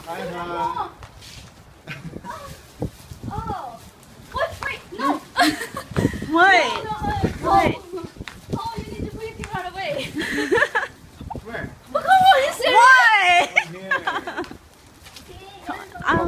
Hi, hi. Oh. What? Wait, no. Wait. No, no, no. Wait. Oh, you need to put your camera away. Where? But come on, you serious? Why? Here. Um.